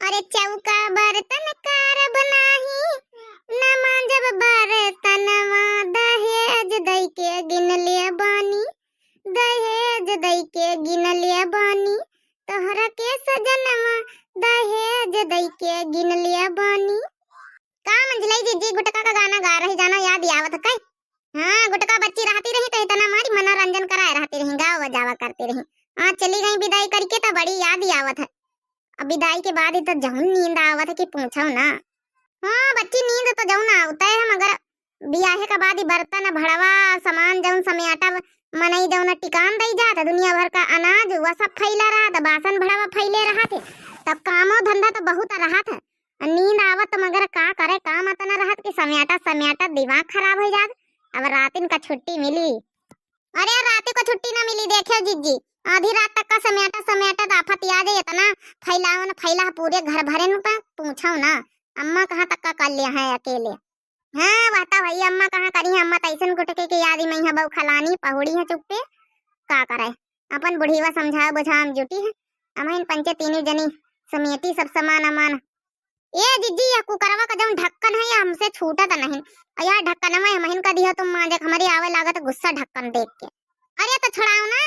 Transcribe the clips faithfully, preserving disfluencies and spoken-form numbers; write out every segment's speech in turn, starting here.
अरे चौका बर्तन कारब नाही, न मांजब बर्तनवा, दहेज दई के गिन लिया बानी, दहेज दई के गिन लिया बानी, तोहरा के सजनवा, दहेज दई के गिन लिया बानी। का मंझलई जिज्जी गुटका का गाना गा रही, जाना याद आवत है कई? हाँ, गुटका बच्ची रहती रही तो इतना मारी मनोरंजन कराए रहती रही, गावा बजावा करती रही। आज चली गई विदाई करके तो बड़ी याद ही आवत है। अब विदाई के बाद ही तो जौन नींद आवत है कि पूछो ना। हाँ बच्ची, नींद तो जौन आवत है, मगर बियाहे के बाद ही बर्तन भड़वा, सामान जौन समेटब, मनई जौन टिकान दई जात, दुनिया भर का अनाज वह सब फैला रहत, बासन भड़वा फैले रहत है, तब कामो धंधा तो बहुत रहत है। नींद आवत मगर का करे, काम अतना रहत कि समेटत समेटत दिमाग खराब हो जात। अब रातिन का छुट्टी मिली। अरे राती को छुट्टी ना मिली, देखे जिज्जी, आधी रात तक का समेटत समेटत आफत आ जाए, इतना फैलावन फैला पूरे घर भरे में, पूछो ना। अम्मा कहाँ तक का कर लिया है अकेले। हाँ, वह तो भई अम्मा कहाँ करी है, अम्मा तो ऐसन गुटके के याद ही में है, बहू खलानी पहुड़ी है चुप्पे, का करे, अपन बुढ़ीवा समझावे बुझावे में जुटी है। हम इन पंचे तीनों जनी समेटी सब सामान अमान। ए जिज्जी, यह कुकरवा का जौन ढक्कन है, यह हमसे छूटत नहीं। और यह ढक्कनवा हमहिन का दिया तुम मांजे, हमारी आवे लागत गुस्सा ढक्कन देख के। अरे तो छुड़ाओ ना,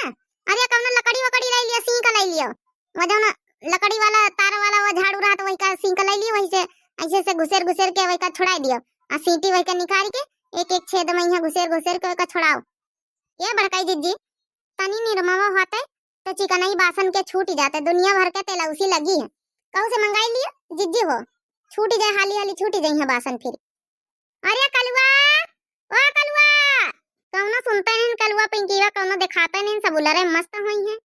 अरे कौनो लकड़ी वकड़ी ले लियो, सींक ले लियो, वो जौन लकड़ी वाला तार वाला वो झाड़ू रहत, वही का सींक ले लियो, वही से ऐसे से घुसेर घुसेर के वही का छुड़ाई दियो, आ सींटी वही का निकाल के एक एक छेद में यहाँ घुसेर घुसेर के वही का छुड़ाओ। ए बड़काई जिज्जी, तनी निरमवा होते तो चिकनई बासन के छूट जाते, दुनिया भर के तेलौसी लगी है। कहू से मंगाई लियो जिज्जी हो, छूट जाए, हाली हाली छूट जाई है बासन फिर। अरे कलुआ, ओ कलुआ, कौनो सुनते नहीं कलुआ पिंकीवा, कौनो दिखाते नहीं, सब उलरे मस्त हुई है।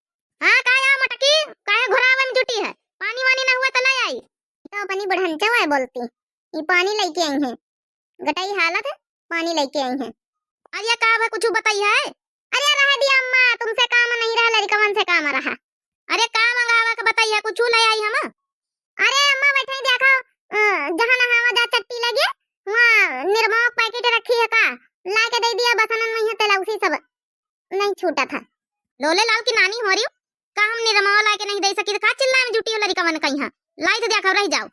हाँ का या मटकी, काहे घुरावन जुटी है? पानी वानी ना हुआ तो ले आई। तो अपनी बुढ़नचवा है बोलती, ई पानी लेके आई है, गटाई हालत है, पानी लेके आई है। अरे का भा कुछ बताई है? अरे रह दिया अम्मा, तुमसे काम नहीं रहा, लड़कवन से काम रहा। अरे का मंगावा के बताई है, कुछ ले आई हम। अरे अम्मा बैठे देखो, अ, जहाँ नहावा जा चट्टी लगे, वहाँ निरमा पैकेट रखी है का, ला के दे दिया बसनन में, तेलौसी सब नहीं छूटा था। लोले लाल की नानी हो रही हो, का हम निरमवा ला के नहीं दे सकी, का चिल्लाए में जुटी हो लड़कवन कहीं, लाई तो देखो रह जाओ।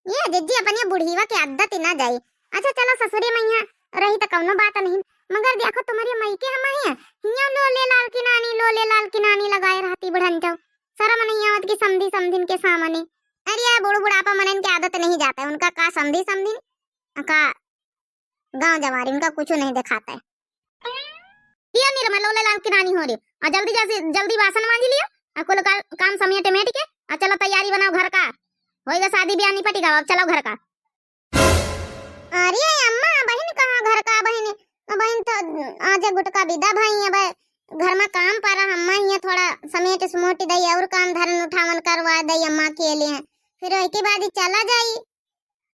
ये जिज्जी अपनी बुढ़ीवा के आदत ही ना जाई। अच्छा चलो ससुरे में यहाँ रही तो कौनो बात नहीं, मगर देखो तुम्हारी माई के हम आई है, हियाँ लोले लाल की नानी, लोले लाल की नानी लगाए रहती बुढ़नचो, शर्म नहीं आवत की समधी समधिन के सामने। अरे ये बूढ़ बुढ़ापा मनन के आदत नहीं जाता है, उनका का समधी समधिन, का गाँव जवारी, उनका कुछ नहीं दिखाता है। दिया निरमा लोले लाल की नानी हो रही, और जल्दी जल्दी जल्दी बासन मांज लिया, और कुल का, काम समेट मेट के, और चलो तैयारी बनाओ घर का, होएगा शादी ब्याह निपटी गवा, अब चलो घर का। अरे अम्मा, बहिन कहाँ घर का बहिन? बहिन तो आज गुटका विदा भई, अब घर में काम पड़ा, अम्मा हियाँ थोड़ा समेट समोट दई और काम धरन उठावन करवा दई अम्मा के लिए, फिर ओके बाद ही चला जाई।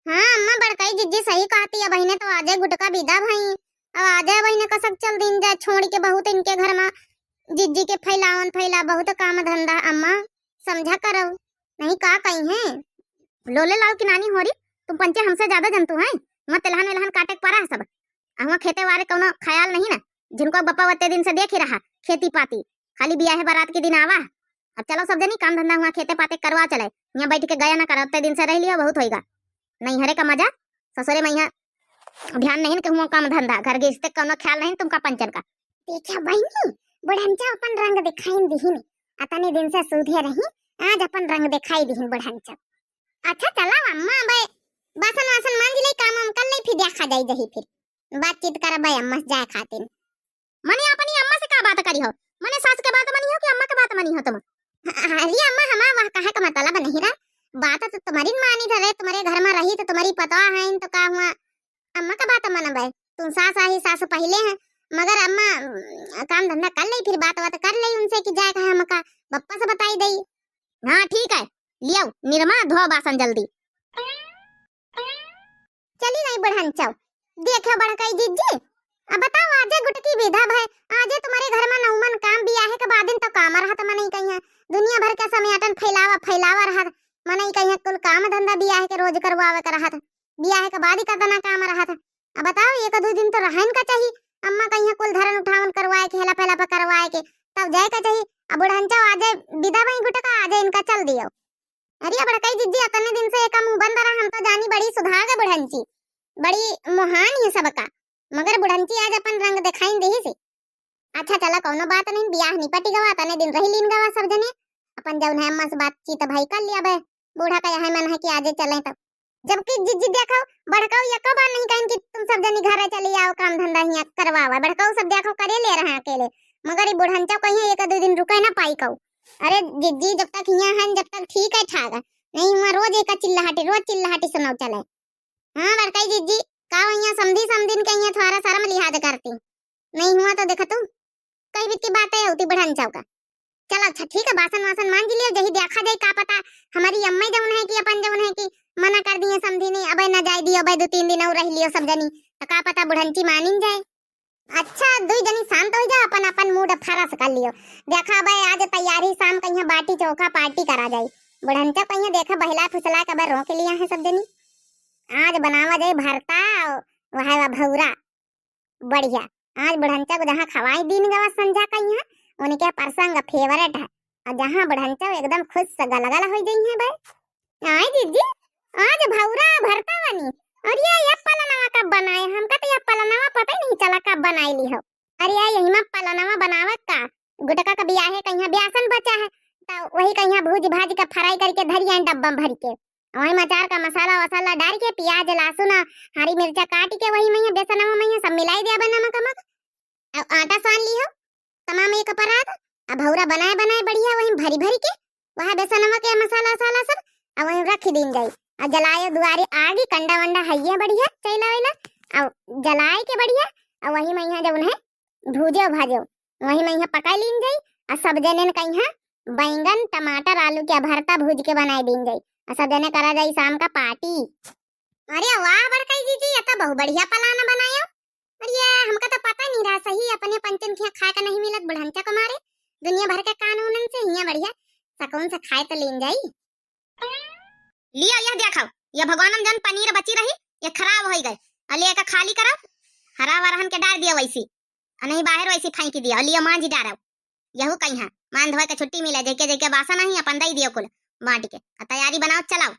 हाँ अम्मा, बड़काई जिज्जी सही कहती है, बहिने तो आजे गुटका विदा भई, अब आजे बहिने कसक चल दिन जाए छोड़ के, बहुत इनके घर में जिज्जी के फैलावन फैला, बहुत काम धंधा अम्मा, समझा करो, नहीं का कही है। लोले लाल की नानी हो रही, तुम पंचे हमसे ज्यादा जनतू हैं, वहाँ तेलहन वेलहन काटे के परा है सब, अहुआ खेते वारे कौनो ख्याल नहीं ना, जिनको बप्पा वत्ते दिन से देख ही रहा खेती पाती, खाली बियाहे बारात के दिन आवा। अब चलो सब जनी काम धंधा हुआ खेते पाते करवा चले, यहाँ बैठ के गया ना करो, उतने दिन से रह लियो बहुत होइगा। नैहरे का मजा, ससुरे में यहाँ ध्यान नहीं कि हुआ काम धंधा, घर गृहस्थी कौनो ख्याल नहीं तुमका पंचन का। देखा बहिनी, बुढ़नचा अपन रंग दिखाइन दिहिन, अतने दिन से सूधे रही, आज अपन रंग दिखाई दिहिन बुढ़नचा। अच्छा चला अम्मा, अब बासन वासन मांज ले, काम वाम कर ले, फिर देखा जाई जही फिर। बातचीत करबे अम्मा से जाए खातिर। मने अपनी अम्मा से का बात करी हो? मने सास के बात मनी हो कि अम्मा के बात मनी हो तुम? अरे अम्मा, हमार वह कहे का मतलब नहीं रहा, बात तो तुम्हारी मानी था रे, तुम्हारे घर में रही तो तुम्हारी पतवा है तो का हुआ, अम्मा का बात मनबे, तुम सास आई, सास पहले हैं, मगर अम्मा, अम, काम धंधा कर ले, फिर बात बात कर ले उनसे कि जाए कहे हमका, बप्पा से बताई दई। हाँ ठीक है, लियाओ निरमा धो बासन जल्दी। चली गई बुढ़नचौ। देखो बड़कई जिज्जी, अब बताओ, आजे गुटकी विदा भय, आजे तुम्हारे घर में नौमन काम, बियाहे के बादिन तो काम रहत मनई कहिया, दुनिया भर के समेटन फैलावा फैलावा रहत मनई कहिया, कुल काम धंधा बियाहे के रोज करवावे के रहत, बियाहे के बाद ही कतना काम रहत। अब बताओ, एक दो दिन तो रहन का चाही, अम्मा कहिया कुल धरन उठावन करवाए के, हेला पहला पर करवाए के, तब जाए का चाही। अब बुढ़नचौ आजे विदा भई गुटका, आजे इनका चल दियो। अरे बड़कई जिज्जी, अतने दिन से एका मुँह बंद रहा, हम तो जानी बड़ी सुधार है बुढ़ंची, बड़ी मोहान है सबका, मगर बुढ़ंची आज अपन रंग दिखाइन देहिसि। अच्छा चला, कौनो बात नहीं, बियाह निपटि गवा, अतने दिन रहि लीन गवा सब जने, अपन जौन है अम्मा से बातचीत भाई कर लिया बे, बूढ़ा का यह मन है कि आजे चलें तब। जबकि जिज्जी देखो, बड़कऊ एको बार नहीं कहिन कि तुम सब जनी घरे चली आओ, काम धंधा हियाँ करवावा। बड़कऊ सब देखो करे ले रहे हैं अकेले, मगर ई बुढ़ंचा कहिया एक दो दिन रुके ना पाई कऊ। अरे जिज्जी, जब तक हियाँ हैं, जब तक ठीक है ठाक है, नहीं हुआ रोज एक चिल्लाहटी, रोज चिल्लाहटी सुनाओ चले। हाँ बड़कई जिज्जी, का हियाँ समधी समधिन के हियाँ थोड़ा शर्म लिहाज करती, नहीं हुआ तो देखा तू। कई बित्ती बात है होती बुढ़ंचा का। चल अच्छा ठीक है, बासन वासन मांज लियो, जही देखा जाए का पता हमारी अम्मा जौन है कि अपन जौन है कि मना कर दिए समधी नहीं, अबे न जाए दियो, अबे दो तीन दिन और रह लियो सब जनी, तो का पता बुढ़ंची मानिन जाए। अच्छा दुई जनी शांत हो जाओ, अपन अपन मूड फरस कर लियो। देखा अबे आज तैयारी शाम कहिया बाटी चोखा पार्टी करा जाए। बुढ़ंचा कहिया देखा बहला फुसला के अबे रोक लिया है सब जनी। आज बनावा जाए भरता, वह भौरा। बढ़िया, आज बुढ़ंचा को जहाँ खवाई दीन गवा संझा कहिया, उनके प्रसंग फेवरेट है। और जहाँ बुढ़ंचा एकदम खुश से गलगल हो गई है बे। आए दीदी, आज भौरा भरता बनी। और ये, ये पलनवा कब बनाए? हमका तो ये पलनवा पता ही नहीं चला कब बनाए ली हो। अरे यही में पलनवा बनावे का, गुटका का बियाहे कहिया बेसन बचा है, तो वही कहिया भूज भाज के फ्राई करके धरी हैं डब्बा में भर के। वही में अचार का मसाला वसाला डाल के, प्याज, लहसुन, हरी मिर्चा काट के वही में बेसनवा में सब मिलाई दिया बे नमक वमक। अब आटा सान ली हो, तमाम एक परात, अब भौरा बनाए बनाए बढ़िया वही भरी भरी के, वह बेसनवा के मसाला वसाला सब, अब वही रख दीन जाई। अब जलाए दुआरे आगी, कंडा वंडा हइये बढ़िया, चैला वैला, अब जलाए के बढ़िया, अब वही में यहाँ जब उन्हें भूजे भाजे, वही में यहाँ पका लीन जाई। आ सब जने न कहिया बैंगन, टमाटर, आलू के भरता भूज के बनाए दीन जाई। आ सब जने करा जाई शाम का पार्टी। अरे वाह बड़कई जीजी, ये तो बहुत बढ़िया प्लान बनायो। अरे ये हमका तो पता नहीं रहा सही, अपने पंचन खिया खाए का नहीं मिलत बुढ़ंचा को मारे। दुनिया भर के कानूनन से हिया बढ़िया सकून से खाए तो लीन जाई। लिया यह देखो, यह भगवानन जन पनीर बची रही, ये खराब हो गए। अले एका खाली करो, हरा वरहन के डाल दिया वैसी, आ नहीं बाहर वैसी फेंक दिया। अलियो मांज डारो, यहू कहिया मान धोए के छुट्टी मिले, जेके जेके बासन ही अपन दई दियो कुल बांट के, आ तैयारी बनाओ चलाओ।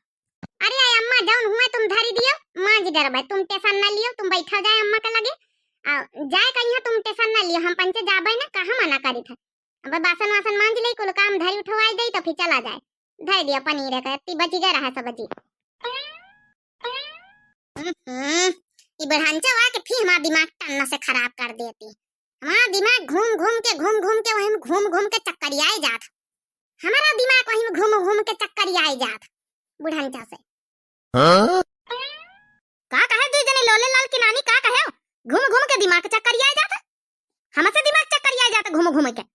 अरे आय अम्मा, जौन हुए तुम धरी दियो, मांज डरबे, तुम टेंशन ना लियो, तुम बैठा जाए अम्मा के लगे। आ जाए कहिया तुम टेंशन ना लियो, हम पंचे जाबे ना, कहाँ मना करी था। अब बासन वासन मांज ले, कुल काम धरी उठवाई दे तो फिर चला जाए। धर दिया पनीर है, इतनी बची जा रहा सब्जी। हम्म, ई बुढ़ंचा वा के फिर हमारा दिमाग टन्ना से खराब कर देती। हमारा दिमाग घूम घूम के, घूम घूम के, वही में घूम घूम के चक्करियाए जात। हमारा दिमाग वही में घूम घूम के चक्करियाए जात बुढ़ंचा से। हाँ? का कहे दुई जने लोले लाल की नानी, का कहे? घूम घूम के दिमाग चक्करियाए जात। हमसे दिमाग चक्करियाए जात घूम घूम के।